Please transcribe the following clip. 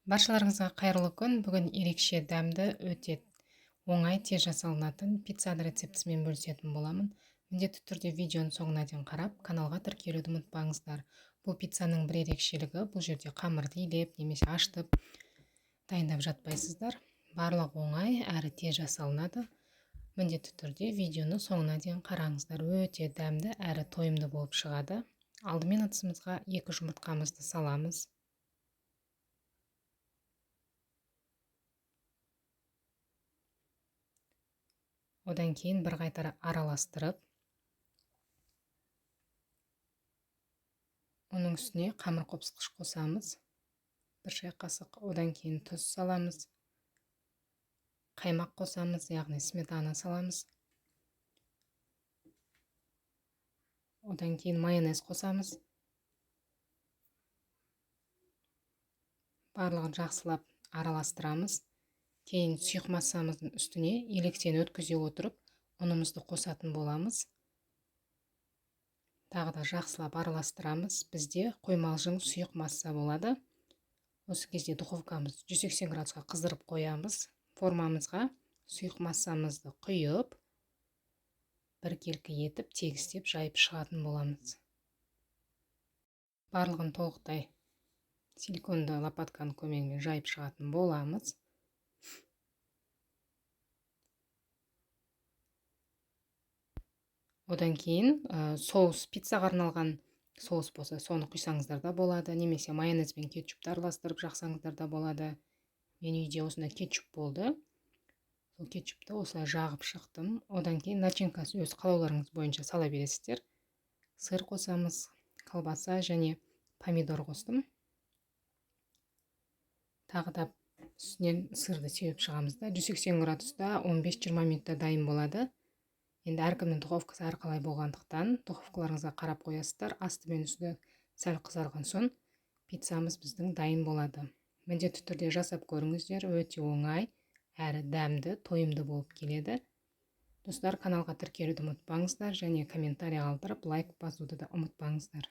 Баршаларыңызға қайырлы күн. Бүгін ерекше дәмді, өте оңай, тез жасалынатын пиццаның рецептісімен бөлісетін боламын. Міндетті түрде видеоның соңына дейін қарап, каналға тіркелуді ұмытпаңыздар. Бұл пиццаның бір ерекшелігі, бұл жерде қамырды илеп немесе ашытып дайындап жатпайсыздар. Барлығы оңай, әрі тез жасалынады. Міндетті түрде видеоны соңына дейін қараңыздар. Өте дәмді әрі тойымды болып шығады. Алдымен ыдысымызға 2 жұмыртқамызды саламыз. Одан кейін бір қайтара араластырып, оның үстіне қамыр қопсытқыш қосамыз. 1 шай қасық. Одан кейін тұз саламыз. Қаймақ қосамыз, яғни сметана саламыз. Одан кейін майонез қосамыз. Барлығын жақсылап араластырамыз. Кейін сұйық массамыздың үстіне електен өткізе отырып, ұнымызды қосатын боламыз. Тағы да жақсылап араластырамыз. Бізде қоймалжың сұйық масса болады. Осы кезде духовкамызды 180 градусқа қыздырып қоямыз. Формамызға сұйық массамызды құйып, біркелкі етіп тегістеп жайып шығатын боламыз. Барлығын толықтай силиконды лопатканың көмегімен жайып шығатын боламыз. Одан кейін соус, пиццаға арналған соус болса, соны құйсаңыздар да болады, немесе майонез бен кетчупты араластырып жақсаңыздар да болады. Мен үйде осындай кетчуп болды. Сол кетчупты осылай жағып шықтым. Одан кейін начинкасын өз қалауларыңыз бойынша сала бересіздер. Сыр қосамыз, колбаса және помидор қостым. Тағы да үстінен сырды сеуіп шығамыз да, 180 градуста 15-20 минутта дайын болады. Енді әркімнің духовкасы әрқалай болғандықтан духовкаларыңызға қарап қоясыздар. Асты мен үсті сәл қызарған соң пиццамыз біздің дайын болады. Міндетті түрде жасап көріңіздер, өте оңай, әрі дәмді, тойымды болып келеді. Достар, каналға тіркелуді ұмытпаңыздар және комментарий қалдырып, лайк басуды да ұмытпаңыздар.